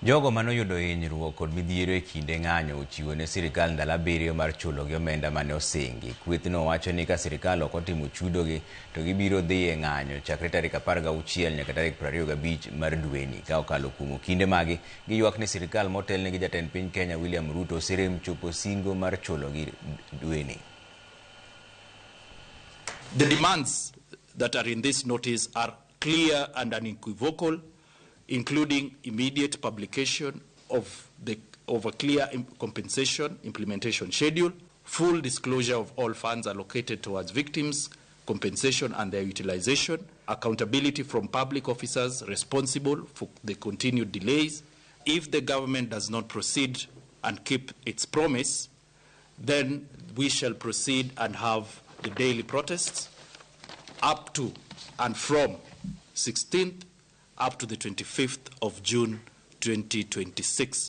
Jogo mane oyudo hinyruok kod midhiero e kinde ng'anyo ochiwo ne sirikal ndalo 7 mar chulogi omenda mane osingi. Kwethno wacho ni ka sirikal ok otimo chudogi to gibiro dhi e ng'anyo chakre tarik 16 nyaka tarik 25 mar dweni. Ka okalo kuom okinde magi, giywak ni sirikal motelne gi jatend piny Kenya William Ruto oserem chopo singo mar chulogi dweni. The demands that are in this notice are clear and unequivocal, including immediate publication of a clear compensation implementation schedule, full disclosure of all funds allocated towards victims' compensation and their utilization, accountability from public officers responsible for the continued delays. If the government does not proceed and keep its promise, then we shall proceed and have the daily protests up to and from 16th up to the 25th of June 2026.